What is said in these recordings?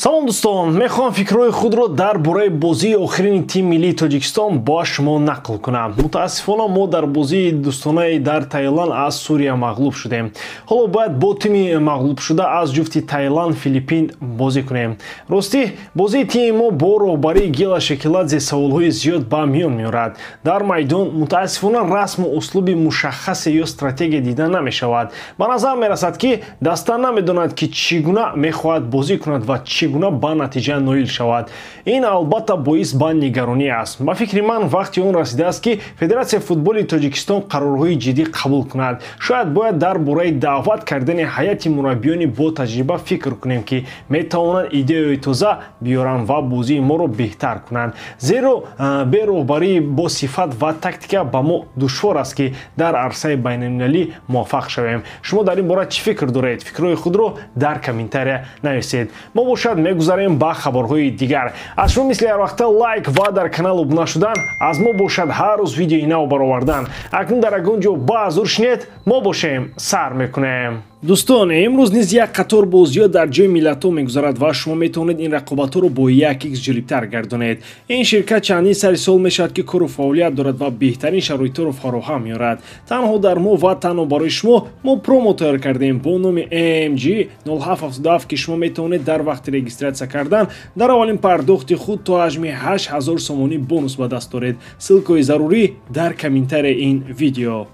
Салом, дӯстон! Мехоҳам фикрҳои худро дар бораи бозии охирини тими миллии Тоҷикистон бо шумо нақл кунам. Мутаассифона, мо дар бозии дӯстонаи дар Таиланд аз Сурия мағлуб шудем. Ҳоло бояд бо тими мағлубшуда аз ҷуфти Таиланд, Филиппин бозӣ кунем. Ростӣ, бозии тими мо бо роҳбарии Гела Шекиладзе саволҳои зиёд ба миён меорад. Дар майдон, мутаассифона, расму услуби мушаххасе ё стратегия дида намешавад. Ба назар мерасад, ки даста намедонад, ки чӣ гуна мехоҳад бозӣ кунад ва чӣ гуна ба натиҷа ноил шавад. Ин албатта боис ба нигаронӣ аст. Ба фикри ман, вақти он расидааст, ки Федератсияи футболи Тоҷикистон қарорҳои ҷиддӣ қабул кунад. Шояд бояд дар бораи даъват кардани ҳайати мураббиёни бо таҷриба фикр кунем, ки метавонанд идеяҳои тоза биёранд ва бозии моро беҳтар кунанд, зеро бе роҳбарии бо сифат ва тактика ба мо душвор аст, ки дар арсаи байналмилалӣ муваффақ шавем. Шумо дар ин бора чӣ фикр доред? Фикрҳои худро дар комментария нависед. Мо бошад мегузарем ба хабарҳои дигар. Аз шумо, мисли ҳарвақта, лайк ва дар канал обуна шудан, аз мо бошад ҳар рӯз видеои нав баровардан. Акнун дар ягон ҷо ба ҳузур шинед, мо бошем, сар мекунем. Дӯстон, имрӯз низ як қатор бозиҳо дар Ҷоми миллатҳо мегузарад ва шумо метавонед ин рақобатҳоро бо як икс ҷолибтар гардонед. Ин ширкат чандин сари сол мешавад, ки кору фаъолият дорад ва беҳтарин шароитҳоро фароҳам меорад. Танҳо дар мо ва танҳо барои шумо мо промо тайёр кардем бо номи AMG 0777, ки шумо метавонед дар вақти регистратсия кардан дар аввалин пардохти худ то ҳаҷми 8000 сомонӣ бонус ба даст доред. Ссылка и зарурӣ дар комментарияи ин видео.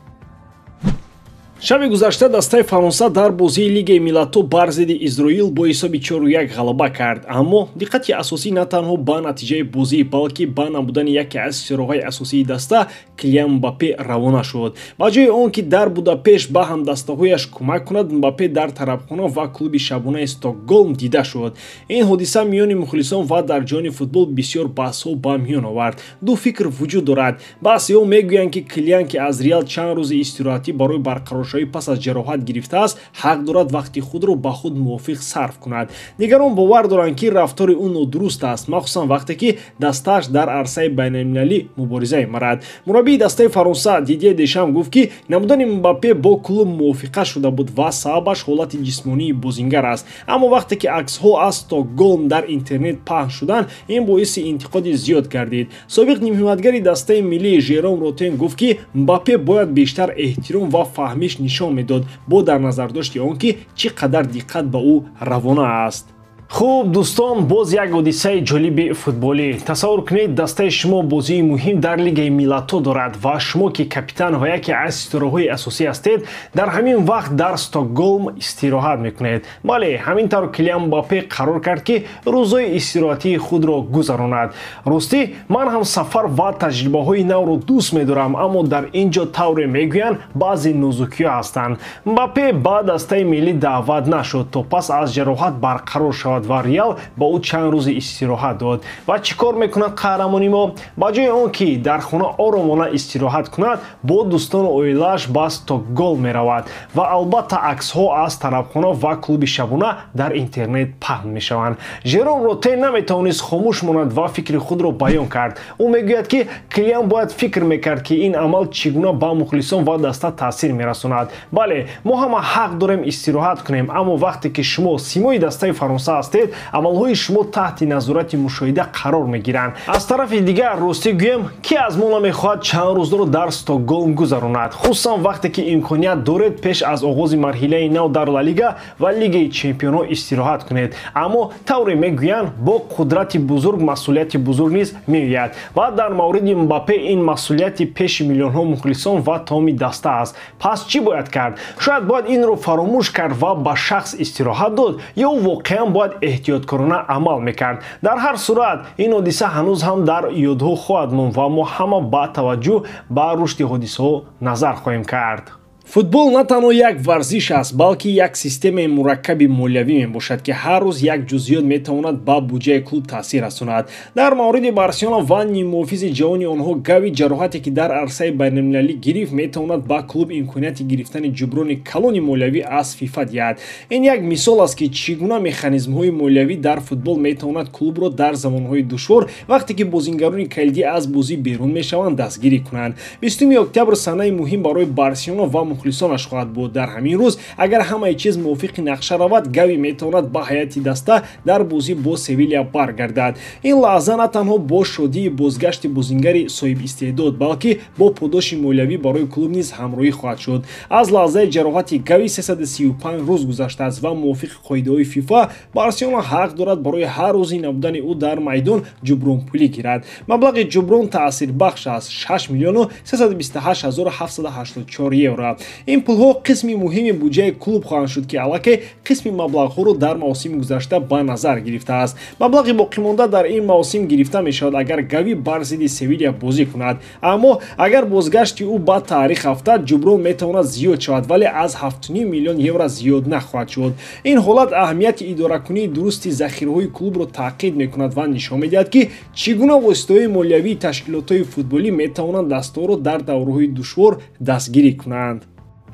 Шаби гузашта дастаи Фаронса дар бозии Лигаи миллатҳо бар зидди Изроил бо ҳисоби 4-1 ғалаба кард. Аммо диққати асосӣ на танҳо ба натиҷаи бозӣ, балки ба набудани яке аз ситораҳои асосии даста, Килиан Мбаппе, равона шуд. Ба ҷои он ки дар Будапешт ба ҳамдастаҳояш кӯмак кунад, Мбаппе дар тарабхона ва клуби шабонаи Стокголм дида шуд. Ин ҳодиса миёни мухлисон ва дар ҷаҳони футбол бисёр баҳсҳо ба миён овард. Ду фикр вуҷуд дорад. Баъзеҳо мегӯянд, ки Килиан, ки аз Реал чанд рӯзи истироҳатӣ барои барқароршавӣ пас аз ҷароҳат гирифтааст, ҳақ дорад вақти худро ба худ мувофиқ сарф кунад. Дигарон бовар доранд, ки рафтори ӯ нодуруст аст, махсусан вақте ки дастааш дар арсаи байналмилалӣ мубориза мебарад. Мураббии дастаи Фаронса Дидье Дешам гуфт, ки набудани Мбаппе бо клуб мувофиқа шуда буд ва сабабаш ҳолати ҷисмонии бозингар аст. Аммо вақте ки аксҳо аз Стокголм дар интернет паҳн шуданд, ин боиси интиқоди зиёд гардид. Собиқ нимҳимоятгари дастаи миллии Жером Ротен гуфт, ки Мбаппе бояд бештар эҳтиром ва фаҳмиш нишон медод, бо дар назардошти он ки чӣ қадар диққат ба ӯ равона аст. Хуб, дӯстон, боз як ҳодисаи ҷолиби футболӣ. Тасаввур кунед, дастаи шумо бозии муҳим дар Лигаи миллатҳо дорад ва шумо, ки капитан ва яке аз ситораҳои асосӣ ҳастед, дар ҳамин вақт дар Стокголм истироҳат мекунед. Бале, ҳамин тавр Килиан Мбаппе қарор кард, ки рӯзҳои истироҳатии худро гузаронад. Ростӣ, ман ҳам сафар ва таҷрибаҳои навро дӯст медорам, аммо дар ин ҷо, тавре мегӯянд, баъзе нозукиҳо ҳастанд. Мбаппе ба дастаи миллӣ даъват нашуд, то пас аз ҷароҳат барқарор шавад ва Реал ба ӯ чанд рӯзи истироҳат дод. Ва чӣ кор мекунад қаҳрамони мо? Ба ҷои он ки дар хона оромона истироҳат кунад, бо дӯстону оилааш ба Стокголм меравад ва албатта аксҳо аз тарабхона ва клуби шабона дар интернет паҳн мешаванд. Жером Ротен наметавонист хомӯш монад ва фикри худро баён кард. Ӯ мегӯяд, ки Килиан бояд фикр мекард, ки ин амал чӣ гуна ба мухлисон ва даста таъсир мерасонад. Бале, мо ҳама ҳақ дорем истироҳат кунем, аммо вақте ки шумо симои дастаи Фаронса ҳастед, амалҳои шумо таҳти назорати мушоҳида қарор мегиранд. Аз тарафи дигар, ростӣ гӯем, ки аз мо намехоҳад чанд рӯзро дар Стокголм гузаронад, хусусан вақте ки имконият доред пеш аз оғози марҳилаи нав дар Ла Лига ва Лигаи чемпионҳо истироҳат кунед. Аммо, тавре мегӯянд, бо қудрати бузург масъулияти бузург низ меояд ва дар мавриди Мбаппе ин масъулияти пеши миллионҳо мухлисон ва тамоми даста аст. Пас чӣ бояд кард? Шояд бояд инро фаромӯш кард ва ба шахс истироҳат дод ё воқеан бояд эҳтиёткорона амал мекард? Дар ҳар сурат, ин ҳодиса ҳанӯз ҳам дар ёдҳо хоҳад монд ва мо ҳама ба таваҷҷӯҳ ба рушди ҳодисаҳо назар хоҳем кард. Футбол на танҳо як варзиш аст, балки як системаи мураккаби молиявӣ мебошад, ки ҳар рӯз як ҷузъиёт метавонад ба буҷаи клуб таъсир расонад. Дар мавриди Барселона ва ниммуҳофизи ҷавони онҳо Гави, ҷароҳате ки дар арсаи байналмилалӣ гирифт, метавонад ба клуб имконияти гирифтани ҷуброни калони молиявӣ аз ФИФА диҳад. Ин як мисол аст, ки чӣ гуна механизмҳои молиявӣ дар футбол метавонад клубро дар замонҳои душвор, вақте ки бозингарони калидӣ аз бозӣ берун мешаванд, дастгирӣ кунанд. 20 октябр санаи муҳим барои Барселона ва мухлисонаш хоҳад буд. Дар ҳамин рӯз агар ҳамаи чиз мувофиқи нақша равад, Гави метавонад ба ҳайати даста дар бозӣ бо Севилия баргардад. Ин лаҳза на танҳо бо шодии бозгашти бозингари соҳибистеъдод, балки бо подоши молиявӣ барои клуб низ ҳамроҳӣ хоҳад шуд. Аз лаҳзаи ҷароҳати Гави 335 рӯз гузаштааст ва мувофиқи қоидаҳои ФИФА Барселона ҳақ дорад барои ҳар рӯзи набудани ӯ дар майдон ҷубронпулӣ гирад. Маблағи ҷуброн таъсирбахш аст: 6 миллиону 328 784 евро. Ин пулҳо қисми муҳими буҷаи клуб хоҳанд шуд, ки аллакай қисми маблағҳоро дар мавсими гузашта ба назар гирифтааст. Маблағи боқимонда дар ин мавсим гирифта мешавад, агар Гави бар зидди Севилия бозӣ кунад. Аммо агар бозгашти ӯ ба таърих афтад, ҷуброн метавонад зиёд шавад, вале аз 7,5 миллион евро зиёд нахоҳад шуд. Ин ҳолат аҳамияти идоракунии дурусти захираҳои клубро таъқид мекунад ва нишон медиҳад, ки чӣ гуна воситаҳои молиявии ташкилотҳои футболӣ метавонанд дастаҳоро дар давраҳои душвор дастгирӣ кунанд.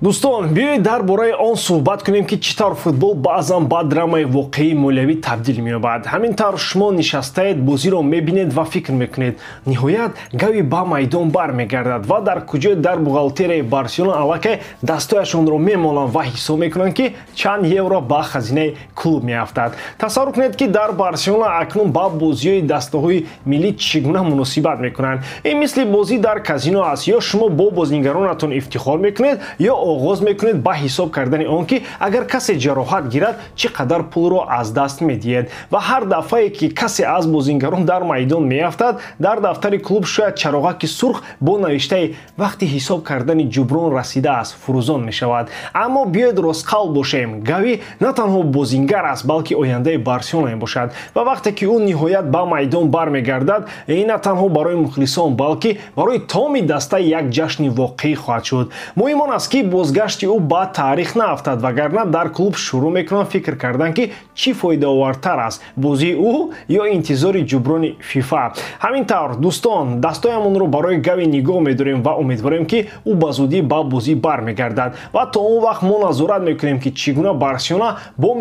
Дӯстон, биёед дар бораи он суҳбат кунем, ки чӣ тавр футбол баъзан ба драмаи воқеии молиявӣ табдил меёбад. Ҳамин тавр шумо нишастаед, бозиро мебинед ва фикр мекунед: ниҳоят Гави ба майдон бармегардад ва дар куҷое дар бухгалтерияи Барселона аллакай дастҳояшонро мемоланд ва ҳисоб мекунанд, ки чанд евро ба хазинаи клуб меафтад. Тасаввур кунед, ки дар Барселона акнун ба бозиҳои дастаҳои миллӣ чӣ гуна муносибат мекунанд. Ин мисли бозӣ дар казино аст: ё шумо бо бозингаронатон ифтихор мекунед, ё оғоз мекунед ба ҳисоб кардани он, ки агар касе ҷароҳат гирад, чӣ қадар пулро аз даст медиҳед. Ва ҳар дафъае ки касе аз бозингарон дар майдон меафтад, дар дафтари клуб шояд чароғаки сурх бо навиштаи «вақти ҳисоб кардани ҷуброн расидааст» фурӯзон мешавад. Аммо биёед ростқавл бошем: Гави на танҳо бозингар аст, балки ояндаи Барселона мебошад. Ва вақте ки ӯ ниҳоят ба майдон бармегардад, ин на танҳо барои мухлисон, балки барои тамоми даста як ҷашни воқеӣ хоҳад шуд. Муҳим он аст, ки бозгашти ӯ ба таърих наафтад, вагарна дар клуб шурӯъ мекунанд фикр кардан, ки чӣ фоидаовартар аст: бозии ӯ ё интизори ҷуброни ФИФА. Ҳамин тавр, дӯстон, дастҳоямонро барои Гави нигоҳ медорем ва умедворем, ки ӯ ба зудӣ ба бозӣ бармегардад. Ва то он вақт мо назорат мекунем, ки чӣ гуна Барселона бо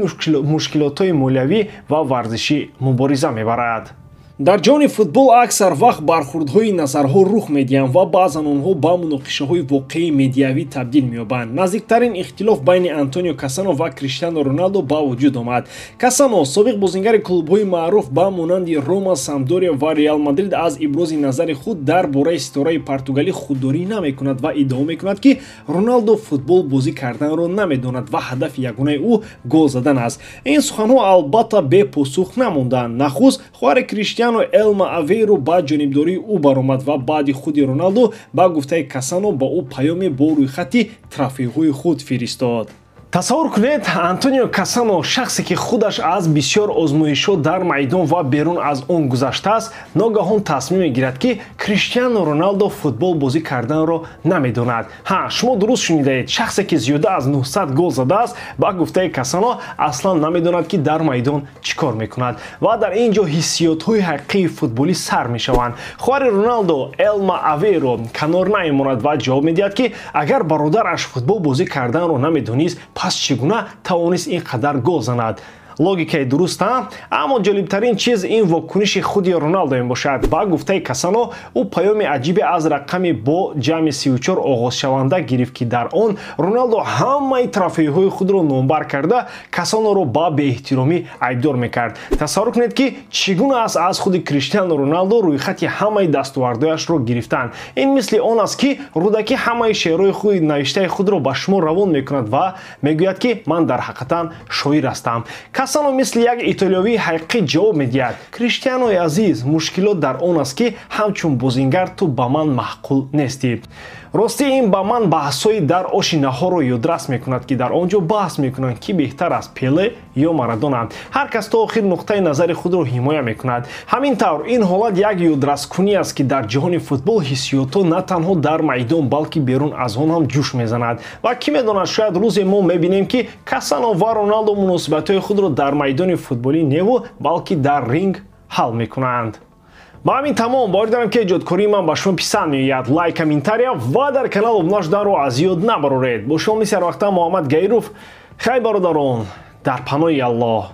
мушкилотҳои молиявӣ ва варзишӣ мубориза мебарад. Дар ҷаҳони футбол аксар вақт бархурдҳои назарҳо рух медиҳанд ва баъзан онҳо ба муноқишаҳои воқеии медиавӣ табдил меёбанд. Наздиктарин ихтилоф байни Антонио Кассано ва Криштиано Роналдо ба вуҷуд омад. Кассано, собиқ бозингари клубҳои маъруф ба монанди Рома, Самдория ва Реал Мадрид, аз ибрози назари худ дар бораи ситораи португалӣ худдорӣ намекунад ва иддао мекунад, ки Роналдо футбол бозӣ карданро намедонад ва ҳадафи ягонаи ӯ гол задан аст. Ин суханҳо албатта бепосух намонданд. Нахуст хоҳари Криштиано Элма Авейро ба ҷонибдории ӯ баромад ва баъди худи Роналдо ба гуфтаи Кассано ба ӯ паёме бо рӯйхати трофейҳои худ фиристод. Тасаввур кунед, Антонио Кассано, шахсе ки худаш аз бисёр озмоишҳо дар майдон ва берун аз он гузаштааст, ногаҳон тасмим мегирад, ки Криштиано Роналдо футбол бозӣ карданро намедонад. Ҳа, шумо дуруст шунидаед: шахсе ки зиёда аз 900 гол задааст, ба гуфтаи Кассано аслан намедонад, ки дар майдон чӣ кор мекунад. Ва дар ин ҷо ҳиссиётҳои ҳақиқии футболӣ сар мешаванд. Хоҳари Роналдо Элма Авейро канор намемонад ва ҷавоб медиҳад, ки агар бародараш футбол бозӣ карданро намедонист, пас чӣ гуна тавонист ин қадар гол занад? Логикаи дуруст, а? Аммо ҷолибтарин чиз ин вокуниши худи Роналдо мебошад. Ба гуфтаи Кассано, ӯ паёми аҷибе аз рақами бо ҷамъи 34 оғозшаванда гирифт, ки дар он Роналдо ҳамаи трофейҳои худро номбар карда, Кассаноро ба беэҳтиромӣ айбдор мекард. Тасаввур кунед, ки чӣ гуна аст аз худи Криштиано Роналдо рӯйхати ҳамаи дастовардҳояшро гирифтан. Ин мисли он аст, ки Рӯдакӣ ҳамаи шеърҳои худи навиштаи худро ба шумо равон мекунад ва мегӯяд, ки ман дар ҳақиқатан шоир ҳастам. Кассано мисли як итолиёвии ҳақиқӣ ҷавоб медиҳад: «Криштианои азиз, мушкилот дар он аст, ки ҳамчун бозингар ту ба ман маъқул нестӣ». Ростӣ, ин ба ман баҳсҳои дар оши наҳорро ёдрас мекунад, ки дар он ҷо баҳс мекунанд, ки беҳтар аст: Пеле ё Марадона. Ҳар кас то охир нуқтаи назари худро ҳимоя мекунад. Ҳамин тавр, ин ҳолат як ёдраскунӣ аст, ки дар ҷаҳони футбол ҳиссиётҳо на танҳо дар майдон, балки берун аз он ҳам ҷӯш мезанад. Ва кӣ медонад, шояд рӯзе мо мебинем, ки Кассано ва Роналдо муносибатҳои худро дар майдони футболӣ неву, балки дар ринг ҳал мекунанд. Ба ҳамин тамом. Бовар дорам, ки эҷодкории ман ба шумо писанд меояд. Лайк, комментария ва дар канал обуна шуданро аз ёд набароред. Бо шумо мисли ҳарвақта Муҳаммад Гаиров. Хай, бародарон, дар паноҳи Аллоҳ.